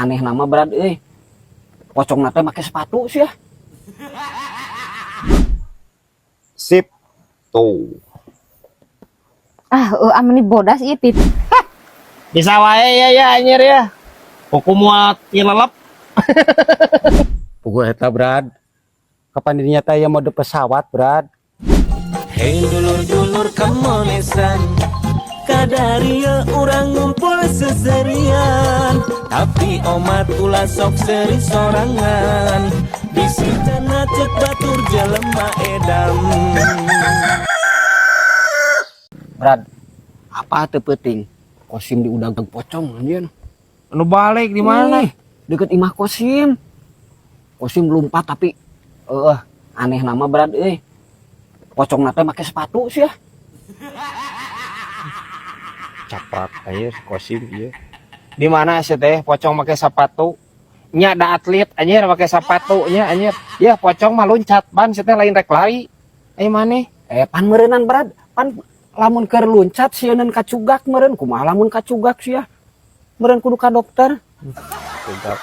Anehna mah, Brad euy. Pocongna teh make sepatu sih ya. Sip. Tuh. Ah, ameni bodas ieu pipi. Bisa wae ya ya anjir ya. Hukum moal tilelep. Puguh eta, Brad. Kapan dirinya teh aya mode pesawat, Brad? Hei dulur-dulur kamonesan, kadaria urang ngumpul seserian. Tapi omat ulah sok seri sorangan. Bisi cenah cek batur jelema edam. Brad, apa teu peuting? Kosim diudag pocong anjeun. Anu balik di mana? Ih, deket imah Kosim. Kosim lompat tapi anehna mah, Brad euy. Pocongna teh make sepatu sih ya. Caprak anjir Kosim ieu. Di mana sih teh pocong make sepatu? Nya da atlet anjir make sepatu nya anjir. Ya pocong mah loncat ban sih teh lain rek lari. Eh maneh? Eh, pan meureunnan, Brad, pan lamun keur luncat sieun kacugak meureun, kumaha lamun kacugak sia? Meureun kudu ka dokter. Cugak.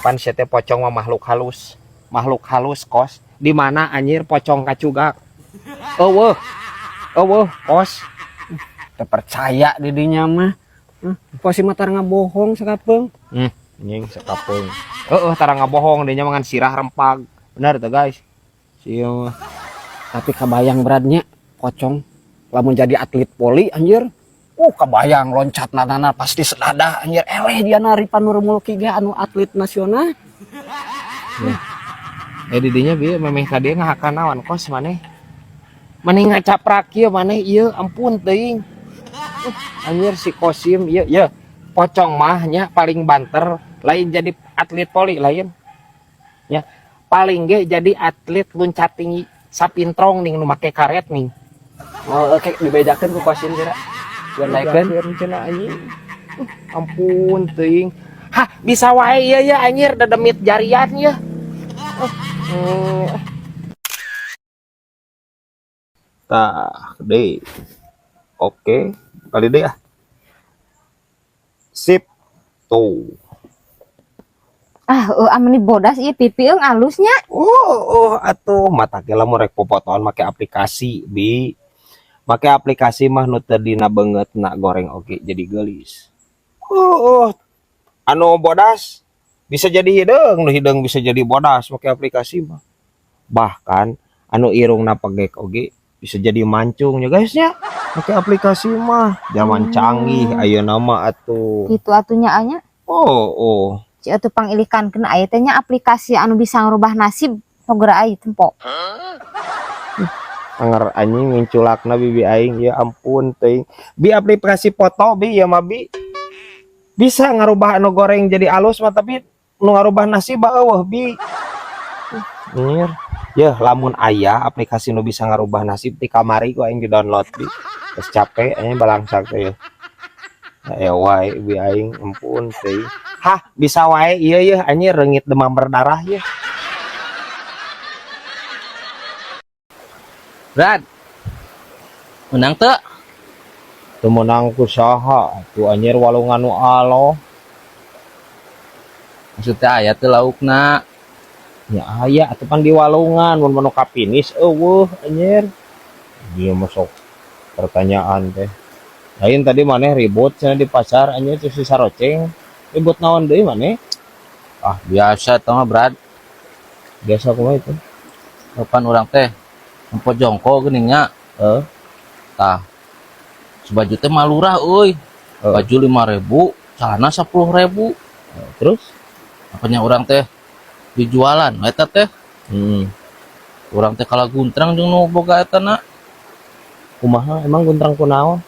Pan sia teh pocong mah makhluk halus. Makhluk halus kos. Di mana anjir pocong kacugak? Eueuh. Eueuh kos. Teu percaya di dinya mah. Kosim mah tara ngabohong sakapeung. Anjing sakapeung. Heeh, tara ngabohong dinya mah ngan sirah rempag. Benar tuh guys. Sia mah. Tapi kabayang, Bradnya, pocong lamun jadi atlet voli anjir. Kabayang loncat nanana pasti sedadah anjir. Eleh dia nari Nur Mulki ge anu atlet nasional. Eh, didinya bieu memeh ka dieu ngahakan naon kos maneh? Maneh ngacaprak ieu maneh ieu ampun teuing. Anjir si Kosim ieu ya pocong mah nya paling banter lain jadi atlet voli lain. Ya paling ge jadi atlet loncat tinggi sapintrong ning nu make karet ning. Oh, oke dibejakeun ku Kosim kira. Biar naikeun. Bejakeun cenah anjing. Ampun teuing. Hah, bisa wae ieu ya anjir dedemit jarian ya. Tah, deh. Oke, kali deh ah. Sip. Tuh. Ah, ameni bodas ieu pipi eung alusnya. Oh, atuh mata ge lamun rek popotoan make aplikasi, Bi. Make aplikasi mah nu teu dina beungeutna goreng oge jadi geulis. Oh. Anu bodas bisa jadi hideung, nu hideung bisa jadi bodas make aplikasi mah. Bahkan anu irungna pegek oge bisa jadi mancung ya guys nya. Make aplikasi mah zaman canggih ayeuna mah atuh. Kitu atuh nya anya. Oh. Ci atuh pangilikan kena aya teh nya aplikasi anu bisa ngerubah nasib pogera ai tempo. Anger anjing nginculakna bibi aing ya ampun teuing. Bi aplikasi foto bi ya mah bi. Bisa ngarubah anu goreng jadi alus mah tapi nu ngarubah nasib eueuh bi. Anjir. Ya lamun aya aplikasi nu bisa ngarubah nasib ti kamari ku aing di-download bi. Geus capek anjing balangsak teh ya. Ya wae bi aing ampun teuing. Hah, bisa wae ieu yeuh anjir reungit demam berdarah yeuh. Brad. Menang teu? Teu meunang ku saha atuh anjir walungan nu aloh. Maksudnya aya teu laukna? Ya aya atuh pan di walungan mun manu kapinis eueuh anjir. Dia masuk pertanyaan teh. Lain tadi maneh ribut cenah di pasar anjir terus si saroceng. Ribut naon deui maneh? Ah, biasa tah mah, Brad. Biasa kumaha itu? Kapan urang teh nempo jongko geuning nya. Heeh. Tah. Sebaju teh malurah euy. Heeh. Baju 5.000, celana 10.000. Heeh, terus? Apanya urang teh dijualan eta teh? Urang teh kalah guntrang jeung nu boga eta na. Kumaha emang guntrang kunaon?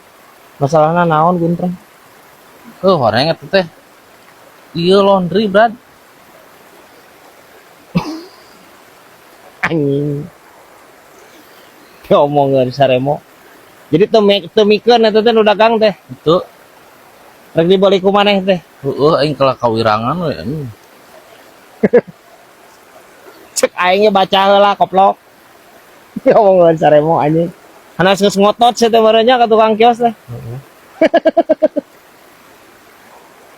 Masalahna naon guntrang? Heuh, horeng eta teh. Ieu laundry, Brad. Anjing. Diomongeun saremo. Jadi teu mikeun eta teh nu dagang teh. Henteu. Rek dibeli ku maneh teh. Heueuh, aing kalah kawirangan we anjing. Cek aing ge baca heula koplok. Diomongeun saremo anjing. Hanas geus ngotot sia teh meureun nya ka tukang kios teh.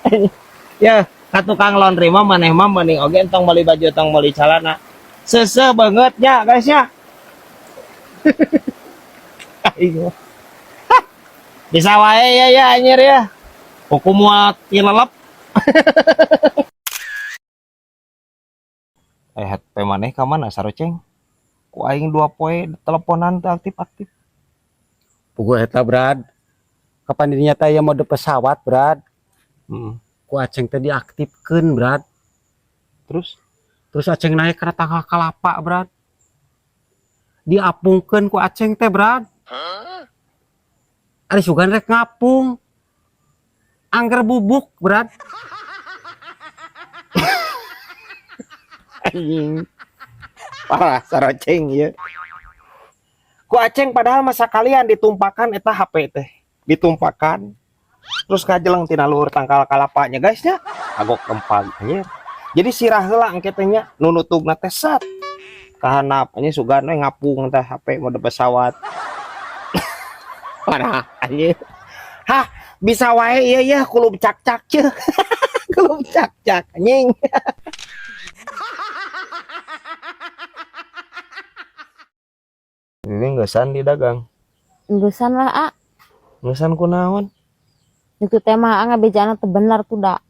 Heeh. Ya, Ka tukang laundry mah maneh mah mending oge entong meuli baju, entong meuli calana. Seuseuh banget nya, guys, ya. Aing mah. Hah. Bisa wae ya ya anjir ya. Hukum moal tilelep. Eh, HP maneh ka mana, Saroceng? Ku aing 2 poe teleponan teu aktif-aktif. Puguh eta, Brad. Kapan dirinya teh aya mode pesawat, Brad? Hmm. Ku Aceng teh diaktifkeun, Brad. Terus? Terus Aceng naik ke tangkal kalapa, Brad. Diapungkeun ku Aceng teh, Brad. Ari sugan rek ngapung. Angger bubuk, Brad. Anjing. Parah Saroceng ieu. Ku Aceng padahal masa kalian ditumpakan eta HP teh. Ditumpakan. Terus kajeleng tina luhur tangkal kalapanya, guys, nya. Agok rempag anjir. Jadi sirah heula engke teh nya nu nutugna teh sat. Kahanap anjing sugan we ngapung teh HP mode pesawat. Parah anjir. Hah, bisa wae ieu ya kulub cak-cak ceuh. Kulub cak-cak anjing. Ini ngeusan didagang. Ngeusan lah, A. Ngeusan kunaon? Itu teh mah A ngabejana teu bener tuh da.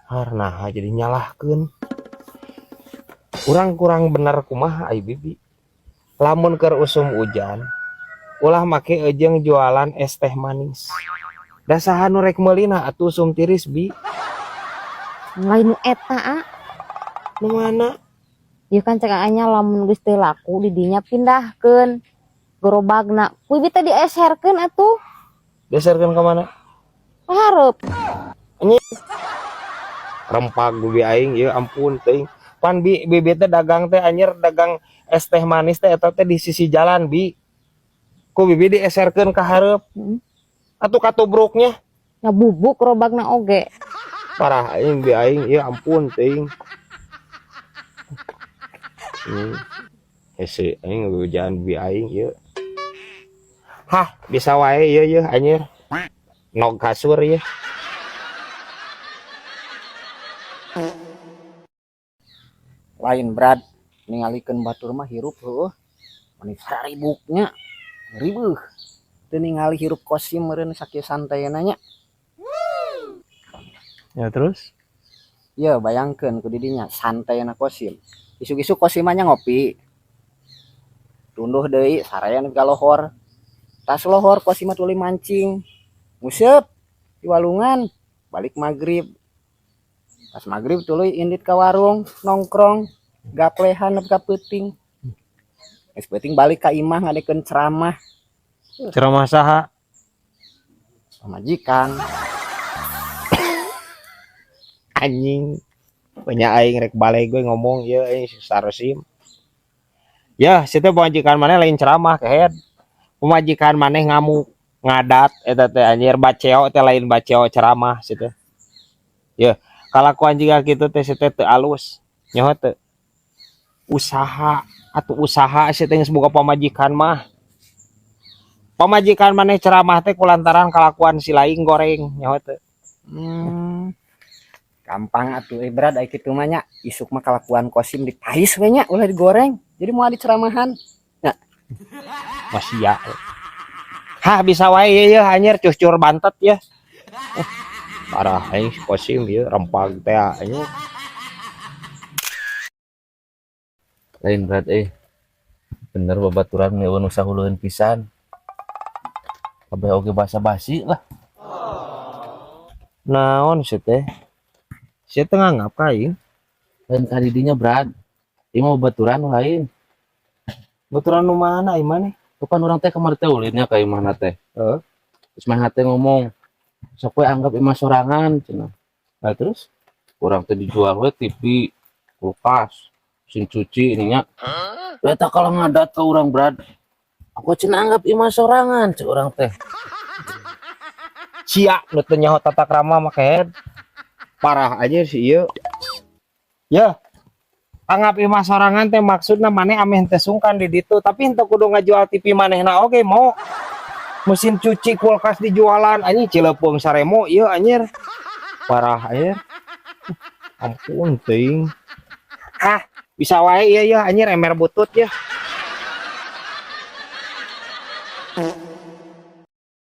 Har naha jadi nyalahkeun. Urang kurang bener kumaha ai bibi. Lamun keur usum hujan, ulah make ejeung jualan es teh manis. Da saha nu rek meulina atuh usum tiris, Bi? Lain nu eta, A. Nu mana? Ieu kan cek aa nya lamun geus teu laku di dinya pindahkeun gerobagna. Ku bibi teh dieserkeun atuh. Dieserkeun ka mana? Ka hareup. Anjing. Rempag bibi aing ieu ampun teuing. Pan bi bibi teh dagang teh anjir dagang es teh manis teh eta teh di sisi jalan, Bi. Ku bibi dieserkeun ka hareup. Atuh katubruknya. Ngabubuk gerobagna oge. Parah aing bi aing ieu ampun teuing. Hese aing ngabejaan bi aing ieu. Hah, bisa wae ieu ieu anjir. Nog kasur ieu. Lain, Brad, ningalikeun batur mah hirup heueuh. Mani saribuknya. Ribeuh. Teu ningali hirup Kosim meureun sakieu santayna nya. Ya terus? Ya bayangkeun ku didinya santayna Kosim. Isuk-isuk Kosim mah nya ngopi. Tunduh deui sarean ka lohor. Tas lohor Kosim mah tuluy mancing. Nguseup di walungan balik magrib. Pas magrib tuluy indit ka warung nongkrong gaplehan nepi ka peuting. Geus peuting balik ka imah ngadekeun ceramah. Ceramah saha? Pamajikan. Anjing. Punya aing rek balik gue ngomong ieu aing si Sarosim. Ya, situ pamajikan maneh lain ceramah kehed. Pamajikan maneh ngamuk, ngadat eta teh anjir baceo teh lain baceo ceramah situ. Ya, kalakuan jiga kitu teh situ teu alus. Nyaho teu? Usaha atuh usaha situ geus boga pamajikan mah. Pamajikan maneh ceramah teh kulantaran kalakuan si lain goreng nyaho teu. Gampang atuh Brad ai kitu mah nya. Isuk mah kalakuan Kosim dipais we nya ulah digoreng. Jadi moal diceramahan. Nya. Masih ya. Hah, bisa wae ieu ya anjir cucur bantet ya. Parah aing si Kosim ieu rempag teh anjir. Lain Brad Bener babaturan meueun nu sahuleueun pisan. Kabeh oge basa-basi lah. Naon sih teh? Sia teh nganggap ka aing. Lain ka didinya, Brad. Ieu mah babaturan nu lain. Baturan nu mana ieu maneh? Bukan urang teh kamari teh ulinnya ka imahna teh. Heeh. Terus maneh teh ngomong, sok we anggap imah sorangan cenah. Nah, terus? Urang teh dijual we TV, kulkas, mesin cuci ininya. Hah? Eta kalau ngadat ke urang, Brad. Aku cenah anggap imah sorangan cek urang teh. Cia nu teu nyaho tata krama mah kehed. Parah aja si ieu. Ya. Anggap imah sorangan teh maksudna maneh ameh teh sungkan di ditu, tapi henteu kudu ngajual TV manehna oge mau. Mesin cuci kulkas dijualan anjing cileupung saremo ieu anjir. Parah anjir. Ampun teuing. Ah, bisa wae ieu ya anjir, ember butut ya.